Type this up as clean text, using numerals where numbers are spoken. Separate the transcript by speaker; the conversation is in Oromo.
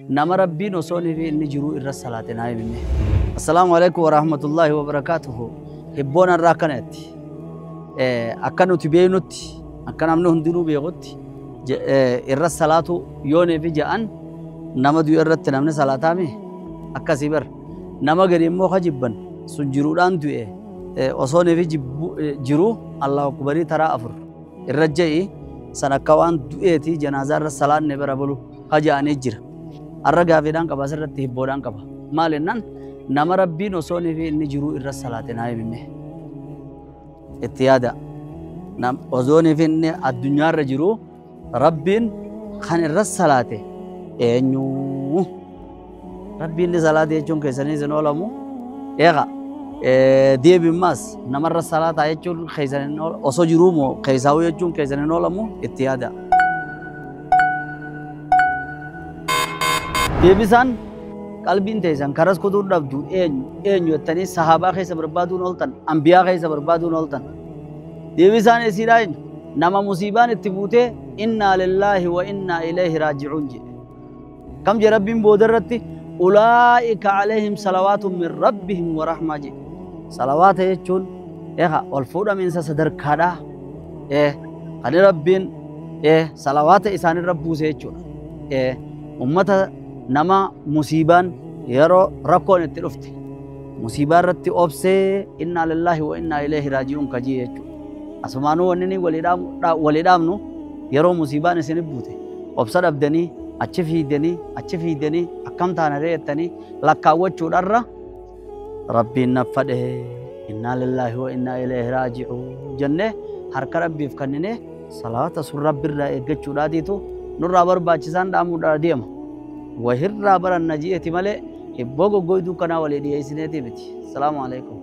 Speaker 1: Nama Rabbiin osoo inni jiruu irra salaate naa himne. Assalaamu alaikum warahmatullaahi wabarakaatuhu. Hibboon irraa akkanatti. Akka nuti beeknutti, akka namni hundinuu beekutti, irra salaatu yoonee fi ja'an nama du'e irratti namni salaataami akkasii bar. Nama gadi immoo ka jibban sun jiruudhaan du'e osoo neefi jiruu Allahu akbarii taraa afur irra ja'i san akka waan du'eeti janaazaa irra salaanne bira bulu ka ja'anii jira. Arra gaafiidhaan qaba, asirratti hibboodhaan qaba. Maal jennaan, nama Rabbiin osoo neefi inni jiruu irra salaate naa himne. Itti yaada. Osoo neefi inni addunyaarra jiruu Rabbiin kan irra salaate eenyu? Rabbiin ni salaate jechuun keessanii isin oolamu. Eega deebimmaas namarra salaataa jechuun keessan osoo jiruu moo keessaa'uu jechuun keessan hin oolamu, itti yaada. Deebisaan qalbiin teessan karas kutuu dhabdu eenyu eenyu jettanii sahaabaa keessa barbaaduun ooltan, ambiyaa keessa barbaaduun ooltan. Deebisaan isiidhaa eenyu? Nama musiibaan itti buutee innaa lillaahi wa innaa ilayhi raaji'uun jedhe. Kam jedhe Rabbiin booda irratti? Ulaa'ika alayhim salawaatun min rabbihim wa rahmaa jedhe. Salawaata jechuun eega ol fuudhamiinsa sadarkaadhaa kan Rabbiin salawaata isaanirra buuse jechuudha. Ummata nama musiibaan yeroo rakkoon itti dhufte musiibaa irratti obsee innaa lillaahi wa innaa ilayhi raaji'uun kajii jechuudha. Asumaanuu wanni inni walii dhaamnu, yeroo musiibaan isin buute obsa dhabdanii achi fiidanii achi fiidanii akkam taana ree jettanii lakkaawwachuudharra, Rabbiin na fadhe, innaa lillaahi wa innaa ilayhi raaji'uun jennee harka Rabbiif kenninee salaata sun Rabbirraa eeggachuudhaatiitu nurraa barbaachisaan dhaamuudhaa deema. Wahirraa baranna ji'eeti malee hibboo goggoyduu kanaa walii dhiyeessineeti miti. Salaamu alaikum.